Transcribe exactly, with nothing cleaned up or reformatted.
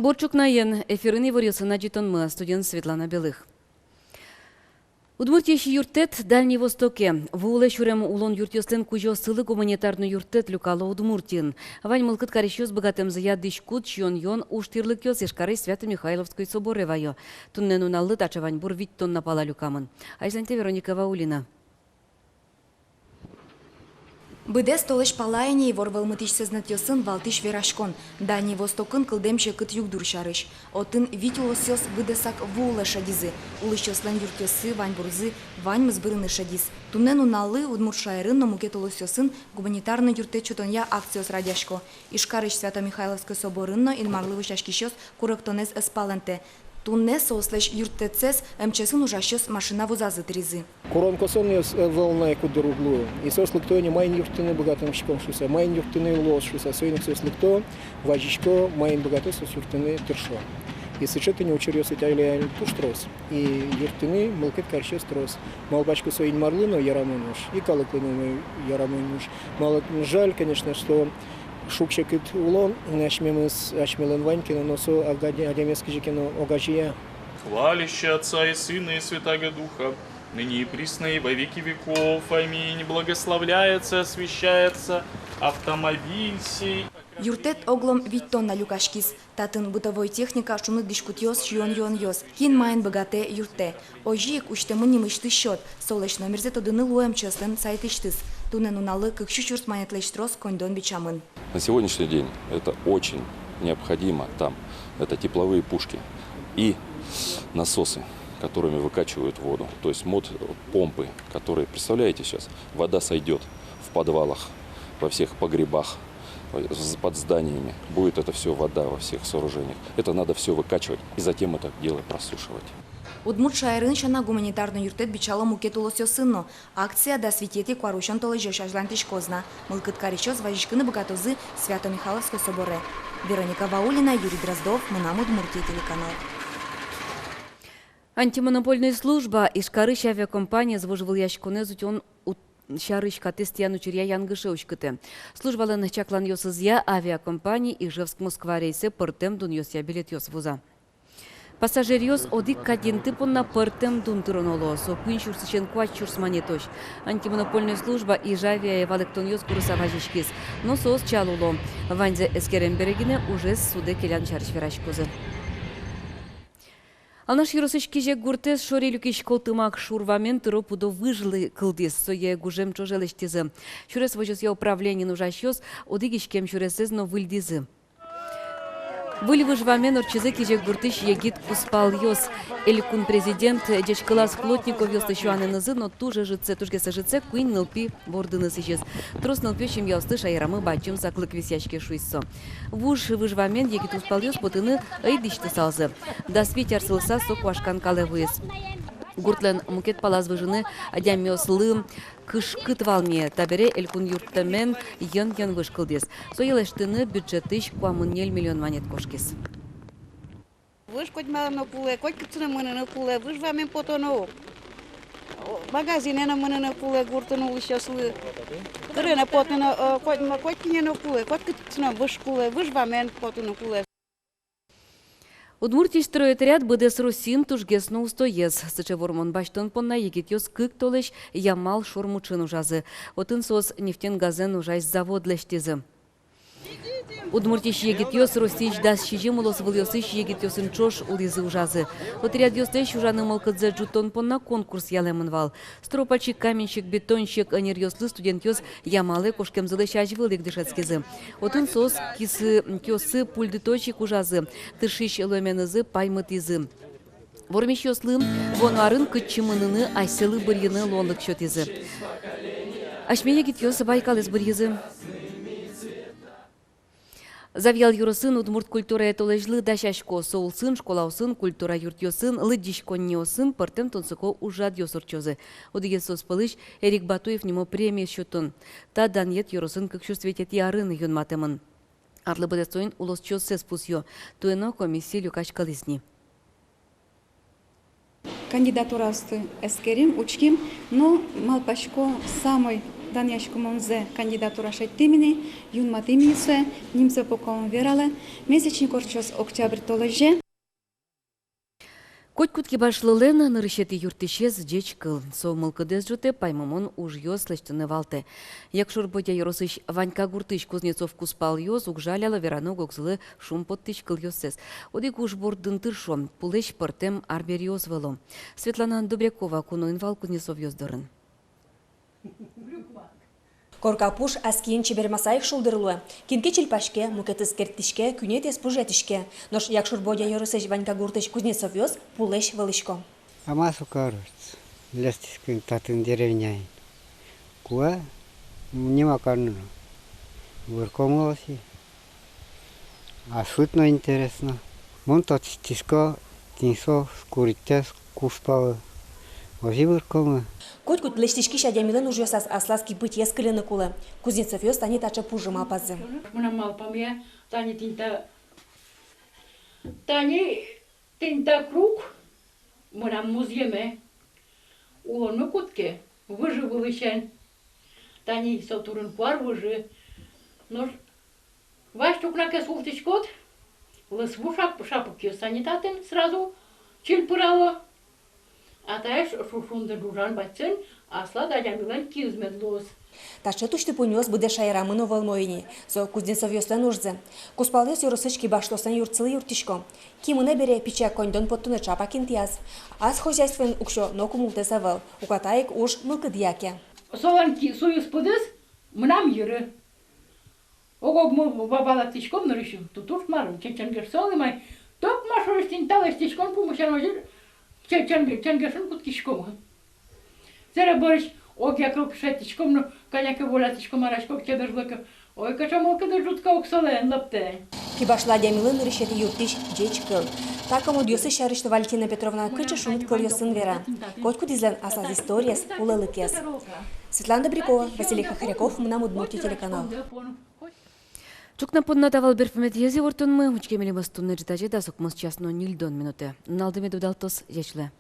Бур ӵукнаен! Эфирын иворъёсын адӟытонмы, студиын Светлана Белых. Удмуртиысь юрттэт Дальний Востоке. Вуылэ сюрем улон юртъёслэн кузёоссылы гуманитарной юрттэт люкало Удмуртиын. Вань мылкыд карисьёс быгатэмзыя дӥськут, сиён-юон, ужтӥрлыкъёс Ижкарысь Свято-Михайловской соборе ваё. Туннэ нуналлы таӵе ваньбур витьтон на пала люкамын. Азьланьтэ Вероника Ваулина. Быдэс толэзь пала ини ивор вӧлмытӥсь сӧзнэтъёсын валтӥсь вераськон: Дальний Востокын кылдэм секыт югдур сярысь. Отын вить улосъёс быдэсак вуылэ шедизы. Улӥсьёслэн юртъёссы, ваньбурзы ваньмыз бырыны шедиз. Туннэ нуналлы удмурт шаерын но мукет улосъёсын гуманитарной юрттэт сётонъя акциос радъясько. Ижкарысь Свято-Михайловской соборын но Инмарлы вӧсяськисьёс куректонэз ӧз палэнтэ. Туннэ соослэсь юрттэтсэс МЧС-ын ужасьёс машина вузазы тыризы. Курон-косонъёс ӧвӧл на ик куддыр уг луы. И соос лыкто ини, маин юрттыны быгатӥськом шуыса, маин юрттыны луоз шуыса. Соин ик соос лыкто, вазисько, маин быгато соос юрттыны, тыршо. И сыӵе тӥни учыръёс али, али туж трос. И юрттыны мылкыд карисьёс трос. Малпасько, со Инмарлы но ярамон уж, и калыклы но ярамон уж. Малы, жаль, конечно, что шуг-секыт улон асьмемыз, асьмелэн вань ке но, но со ог-, адямиез кызьы ке но огазея. Хвалящий Отца и Сына и Святаго Духа, ныне и присно и во веки веков. Аминь. Благословляется, освящается автомобиль сей. Юрттэт оглом витьтон на люкаськиз. Татын бытовой техника, шуныт дӥськутъёс, сиён-юонъёс. Кин маин быгатэ, юрттэ. Озьы ик усьтэмын нимысьтыз счёт. Солэсь номерзэ тодыны луэ МЧС-лэн сайтысьтыз. Туннэ нуналлы кык сю сюрс манетлэсь трос коньдон бичамын. На сегодняшний день это очень необходимо там. Это тепловые пушки и насосы, которыми выкачивают воду. То есть мод-, помпы, которые, представляете, сейчас вода сойдёт в подвалах, во всех погребах, в-, под зданиями. Будет это всё вода во всех сооружениях. Это надо всё выкачивать и затем это дело просушивать. Удмурт шаерын сяна гуманитарной юрттэт бичало мукет улосъёсын но. Акция дас витетӥ куарусён толэзёзь азьлантӥськоз на. Мылкыд карисьёс вазиськыны быгатозы Свято-Михайловской соборе. Вероника Ваулина, Юрий Дроздов, «Мынам Удмуртие» телеканал. Антимонопольной служба Ижкарысь авиакомпаниез вожвылъяськонэз утён ут-, сярысь катэз тӥян учыръя янгыше уськытэ. Службалэн чакланъёсызъя, авиакомпани Ижевск — Москва рейсэ пӧртэм дунъёсъя билетъёс вуза. Пассажиръёс одӥг кадь инты понна пӧртэм дун тыроно луо, со куинь сюрсысен куать сюрс манетозь. Антимонопольной служба Ижавиае валэктонъёс курыса вазиськиз, но соос чал уло. Ваньзэ эскерем бере гинэ ужез судэ келян сярысь вераськозы. Алнаш ёросысь Кизек гуртэз шори люкись колтымак шур вамен тыро-пыдо выжлы кылдӥз, сое гужем ӵоже лэсьтӥзы. Сюрес возёсъя управлениын ужасьёс одӥг иськем сюресэз но выльдӥзы. Выль выж вамен ортчизы Кизек гуртысь егит кузпалъёс. Элькун президент ӟечкылаз Плотниковъёслы сюанэнызы, но туж ӧжытсэ, тужгес ӧжытсэ куинь нылпи бордын сӥзиз. Трос нылпиё семьяослы шаерамы бадӟым саклык висъяське, шуиз со. Вуж выж вамен егит кузпалъёс потыны ӧй дӥсьтысалзы. Дас вить ар сылыса со куашкан калэ вуиз. Гуртлэн мукет палаз выжыны адямиослы кышкыт вал ни. Табере элькун юрттэмен йӧн-йӧн выж кылдӥз. Сое лэсьтыны бюджетысь куамын ньыль миллион манет кошкиз. Выж котьмалы но кулэ, котькытчы но мыныны кулэ, выж вамен потоно. О, магазинэ но мыныны кулэ, гуртын улӥсьёслы. Кырыны потыны, о, коть-, котькине но кулэ, котькытчы но выж кулэ, выж вамен потыны кулэ. Удмуртиысь стройотряд быдэс Россиын тужгес но устоез. Сыӵе вормон басьтон понна егитъёс кык толэзь Ямал шормуӵын ужазы. Отын соос нефтяно-газэн ужась завод лэсьтӥзы. Удмуртиысь егитъёс Россиысь дас сизьым улосвылъёсысь егитъёсын ӵош улӥзы-ужазы. Отрядъёслэсь ужаны мылкыдзэ ӝутон понна конкурс ялэмын вал. Стропольщик, каменщик, бетонщик ӧнеръёслы студентъёс Ямалэ кошкемзылэсь азьвыл ик дышетскизы. Отын соос кисы-, киоссы пульдытозь ик ужазы, тыршись луэменызы паймытӥзы. Вормисьёслы вуоно арын кытчы мыныны, асьсэлы бырйыны луонлык сётӥзы. Асьме егитъёс Байкалэз бырйизы. Завьял ёросын удмурт культурая толэзьлы дасясько. Со улсын школаосын, культура юртъёсын, лыдӟиськонниосын пӧртэм тунсыко ужрадъёс ортчозы. Одӥгез соос пӧлысь Эрик Батуев нимо премиез сётон. Та данъет ёросын кык сюрс витетӥ арын юнматэмын. Арлы быдэстоен улосчиоссэс пусъё. Туэ но комиссия люкаськылӥз ни. Кандидатураосты эскерим, учким, но малпасько, самой Данъяськымонзэ кандидатура шедьтӥм ини, юнматӥм ини сое, нимзэ пока ум вералэ. Мезечник ортчоз октябрь толэзе. Котькуд кибашлылэн нырысетӥ юрттӥсез — ӟеч кыл. Со мылкыдэз ӝутэ, паймымон ужъёс лэсьтыны валтэ. Якшур-Бӧдья ёросысь Ванька гуртысь Кузнецов кузпалъёс уг жаляло вераны ог-огзылы шумпоттӥсь кылъёссэс. Одӥг уж бордын тыршо: пулэсь пӧртэм арбериос вӧло. Светлана Добрякова куноын вал Кузнецовъёс дорын. Корка пуш ас киын чебермаса ик шулдыр луэ. Кин ке чильпаське, мукетыз керттӥське, куинетӥез пужъятӥське. Нош Якшур-Бӧдья ёросысь Ванька гуртысь Кузнецовъёс пулэсь вӧлӥсько. А ма со кароз, лэсьтӥськом татын деревняын. Куа, м, нема кароно. Вырком луоз и. Аслыд но интересно. Мон татчысько тӥни со куритэз кузпалы. Озьы выркомы. Котькуд лэсьтӥськись адямилэн ужъёсаз аслаз кибытӥез кыльыны кулэ. Кузнецовъёс тани таӵе пужы малпазы. Мынам малпамъя, тани тӥни та, тани тӥни та круг мынам музъеме. Улонмы кутске выжы вылысен. Тани со турын куар выжы. Нош вазь ӵукна ке султӥськод, лысву шап-, шапыкъёс тани татын сразу чильпырало. А таӵе шу-, шунды ӝужан басьтыны аслад адямилэн киыз мед луоз. Таӵе тусьты-пуньыос быдэс шаерамы но вӧлмо ини. Со Кузнецовъёслэн ужзы. Кузпалъёс ёросысь кибашлыослэн юртсылы юрттӥсько. Ки мынэ бере, пичияк коньдон поттыны ӵапак интыяз. Ас хозяйствоын уксё ноку мултэс ӧвӧл. Уката ик уж мылкыдъя ке. Солэн ки-, суйыз-пыдыз мынам йыры. Ог-огмы ва-, валэктӥськом нырысь, ту туж мар, че-, ченгешсэ оло мар. Токма шорысь тӥни та лэсьтӥськом пумысен, озьы че-, ченге-, ченгешын кутскиськом. Сэре бӧрысь огъя кыл шедьтӥськом но, кӧня ке волятӥськом, араськом, чебер луэ ке. Ой, кыӵе мылкыдыз ӝутскы, ук солэн лыктэ. Кибашлы адямилы нырысетӥ юрттӥсь — ӟеч кыл. Та кӧмодъёсыз сярысь Валентина Петровна кыӵе шуныт кылъёсын вера. Котькудӥзлэн аслаз историез, кулэлыкез. Светлана Добрякова, Василий Хохряков, «Мынам Удмуртие» телеканал. Ӵукна понна та вал берпуметӥез ивортонмы. Учке милемыз туннэ ӝытазе дас укмыс час но ньыльдон минутэ. Нуналды мед удалтоз, ӟеч луэ.